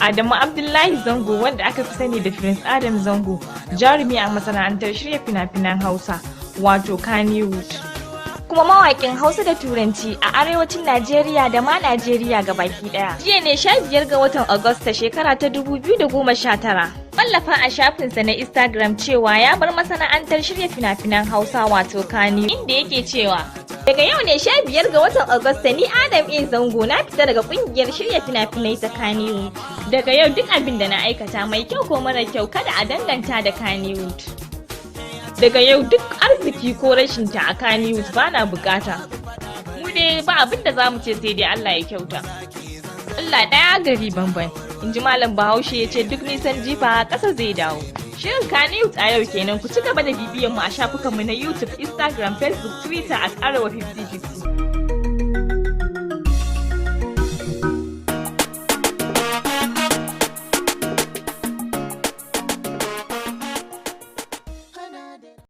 Adamu Abdullahi Zango, wanda aka fi sani da Prince Adam Zango, jarumi a masana'antar shirya fina-finan Hausa, wato Kannywood. Kuma mawaƙin Hausa da Turanci a arewacin Najeriya da ma Najeriya baki ɗaya. Jiya ne 15 ga watan Agusta, shekara ta 2019. Wallafa a shafinsa na Instagram cewa ya bar masana'antar shirya fina-finan Hausa, wato Kannywood, inda yake cewa: "Daga yau ne 15 ga watan Agusta, ni Adam A Zango na fita daga kungiyar shirya fina-finai ta Kannywood. Daga yau duk abin da na aikata, mai kyau ko mara kyau, kada a danganta da Kannywood. Daga yau duk arziki ko rashin ta a Kannywood bana bukata." Mu dai ba abin da zamu ce sai dai Allah ya kyauta. Allah ɗaya gari banban. In ji Malam Bahaushe ya ce duk nisan jifa ƙasa zai dawo. Shirin Kannywood a yau kenan. Ku ci gaba da bibiyan mu a shafukanmu na YouTube, Instagram, Facebook, Twitter at Arewa 5050.